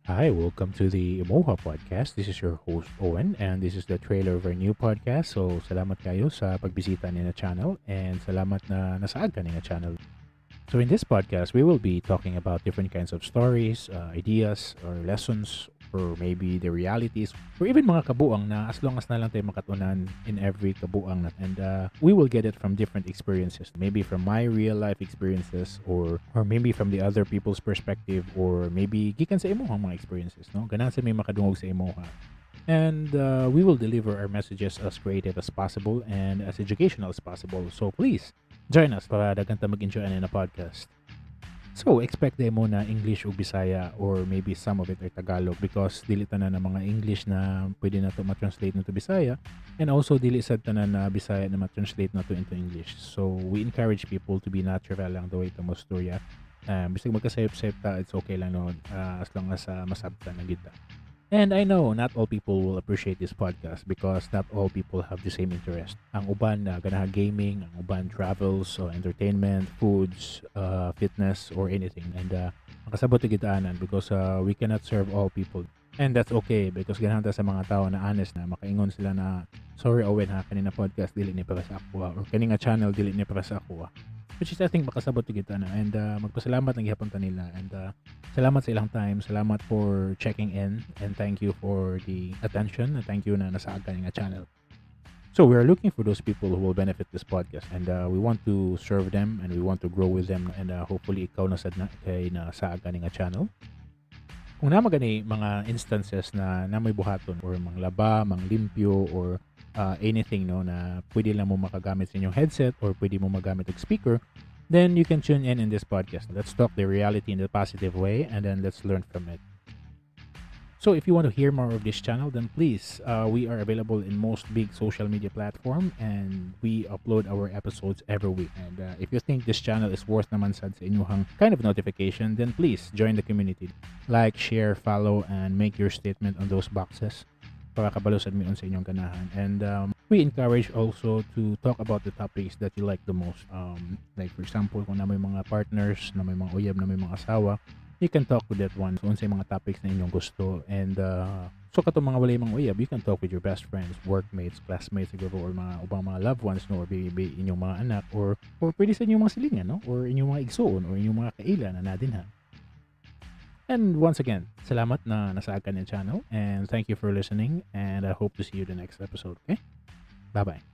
Hi, welcome to the Emoha Podcast. This is your host, Owen, and this is the trailer of our new podcast. So, salamat kayo sa pagbisita niya na channel and salamat na nasaad ka niya channel. So, in this podcast, we will be talking about different kinds of stories, ideas, or lessons, or maybe the realities, or even mga kabuang na as long as na lang tayo makatunan in every kabuang na. And we will get it from different experiences. Maybe from my real life experiences, or maybe from the other people's perspective, or maybe gikan sa imuhang mga experiences, no? Ganahan sa may makadungog sa imuha. And we will deliver our messages as creative as possible and as educational as possible. So please, join us para daghan ta mag-enjoy ani na podcast. So, expect mo na English o Bisaya or maybe some of it are Tagalog because dili tanan na mga English na pwede na to ma-translate into Bisaya and also dili sad tanan na Bisaya na ma-translate na to into English. So, we encourage people to be natural lang the way to mostorya. Bisag magkasayop-sayop ta, it's okay lang no, as long as masabtan na kita. And I know not all people will appreciate this podcast because not all people have the same interest. Ang uban na ganahan gaming, ang uban travels, or entertainment, foods, fitness, or anything. And makasabot gitaanan because we cannot serve all people. And that's okay because ganahan ta sa mga tao na honest na makaingon sila na, "Sorry, Owen, ha, kani na podcast dili ni para sa ako, or kani nga channel dili ni para sa ako." Which is I think makasabot kita na and magpasalamat lang gihapon ta nila and salamat sa ilang time, salamat for checking in, and thank you for the attention, and thank you na nasaad ka nga channel. So we are looking for those people who will benefit this podcast and we want to serve them and we want to grow with them and hopefully ikaw na sad na kay nasaad ka nga channel. Kung naa gani mga instances na naa moy buhaton or manglaba, manglimpyo or anything, no, na pwede lang mo makagamit sa inyong headset or pwede mo magamit og speaker, then you can tune in this podcast. Let's talk the reality in the positive way and then let's learn from it. So if you want to hear more of this channel, then please, we are available in most big social media platform and we upload our episodes every week. And if you think this channel is worth naman sad sa inyong kind of notification, then please join the community. Like, share, follow, and make your statement on those boxes para kabalo sad mi sa inyong ganahan. And we encourage also to talk about the topics that you like the most. Like for example, kung naa moy mga partners, naa moy mga uyab, naa moy mga asawa, you can talk with that one. So, unsay mga topics na inyong gusto. And so katong mga walay mga uyab, you can talk with your best friends, workmates, classmates, siguro, or mga ubang mga loved ones, no, or maybe inyong mga anak, or pwede sa inyong mga silingan, no, or inyong mga igsuon, or inyong mga kaila na naa dinha. And once again, salamat na nasaad ka ng channel and thank you for listening and I hope to see you the next episode, okay? Bye-bye.